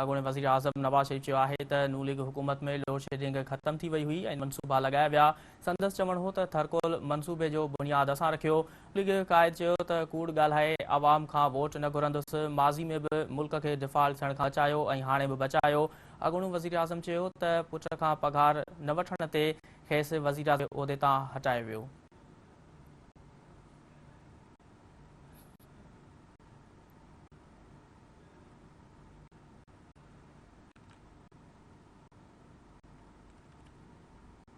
اڳوڻي وزيراعظم نواز شريف چيو آهي ته نون ليگ حڪومت ۾ لوڊشيڊنگ ختم ٿي وئي هئي ۽ منصوبا لڳايا ويا. سندس چوڻ هو ته ٿرڪول منصوبي جو بنياد اسان رکيو. نون ليگ قائد چيو ته ڪوڙ ڳالهائي عوام کان ووٽ نه گهرندس، ماضي ۾ به ملڪ کي ڊفالٽ ٿيڻ کان بچايو ۽ هاڻي به بچايو. اڳوڻو وزيراعظم چيو ته پٽ کان پگهار نه وٺڻ تي کيس وزيراعظم جي عهدي تان هٽايو ويو.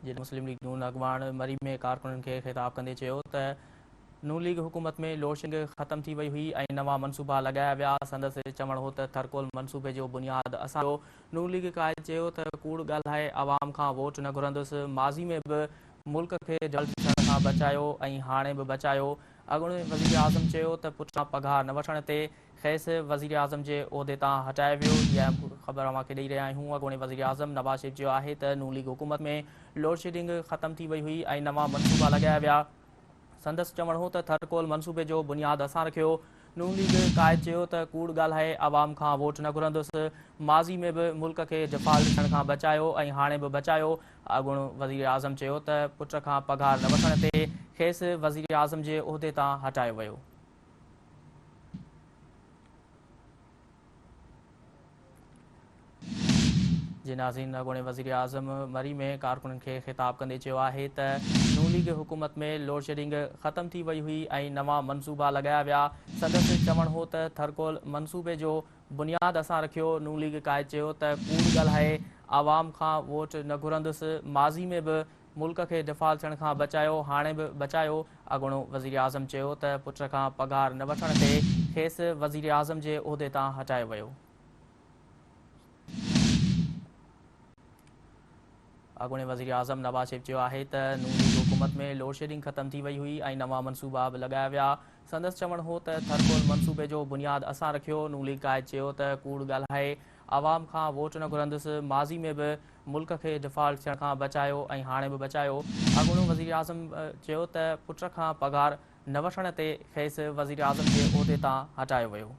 جي مسلم ليگ نون اڳواڻ مري ۾ ڪارڪنن کي خطاب ڪندي چيو ته نون ليگ حڪومت ۾ لوڊشيڊنگ ختم ٿي وئي هئي ۽ نوان منصوبا لڳايا ويا. سندس چوڻ هو ته ٿرڪول منصوبي جو بنياد اسان رکيو. نون ليگ قائد چيو ته ڪوڙ ڳالهائي عوام کان ووٽ نه گهرندس، ماضي ۾ به ملڪ کي ڊفالٽ ٿيڻ کان بچايو ۽ هاڻي به بچايو. اڳوڻي وزيراعظم چيو ته پٽ کان پگهار نه وٺڻ تي کيس وزيراعظم جي عهدي تان هٽايو ويو. هيء اهم خبر اوهان کي ڏئي رهيا آهيون. اڳوڻي وزيراعظم نواز شريف چيو آهي ته نون ليگ حڪومت ۾ لوڊشيڊنگ ختم ٿي وئي هئي ۽ نوان منصوبا لڳايا ويا. سندس چوڻ هو ته ٿرڪول منصوبي جو بنياد اسان رکيو. نون ليگ قائد چيو ته ڪوڙ ڳالهائي عوام کان ووٽ نه گهرندس، ماضي ۾ به ملڪ کي ڊفالٽ ٿيڻ کان بچايو ۽ هاڻي به بچايو. اڳوڻو وزيراعظم چيو ته پٽ کان پگهار نه وٺڻ تي کيس وزيراعظم جي عهدي تان هٽايو ويو. جي ناظرين اڳوڻي وزيراعظم مري ۾ ڪارڪنن کي خطاب ڪندي چيو آهي ته نون ليگ حڪومت ۾ لوڊشيڊنگ ختم ٿي وئي هئي ۽ نوان منصوبا لڳايا ويا. سندس چوڻ هو ته ٿرڪول منصوبي جو بنياد اسان رکيو، نون ليگ قائد چيو ته ڪوڙ ڳالهائي عوام کان ووٽ نه گهرندس، ماضي ۾ به ملڪ کي ڊفالٽ ٿيڻ کان بچايو، هاڻي به بچايو. اڳوڻو وزيراعظم چيو ته پٽ کان پگهار نه وٺڻ تي کيس وزيراعظم جي عهدي تان هٽايو ويو. اڳوڻي وزيراعظم نواز شريف چيو آهي ته نون ليگ حڪومت ۾ لوڊشيڊنگ ختم ٿي وئي هئي ۽ نوان منصوبا به لڳايا ويا. سندس چوڻ هو ته ٿرڪول منصوبي جو بنياد اسان رکيو. نون ليگ قائد چيو ته ڪوڙ ڳالهائي عوام کان ووٽ نه گهرندس، ماضي ۾ به ملڪ کي ڊفالٽ ٿيڻ کان بچايو ۽ هاڻي به بچايو. اڳوڻو وزيراعظم چيو ته پٽ کان پگهار نه وٺڻ تي کيس وزيراعظم جي عهدي تان هٽايو ويو.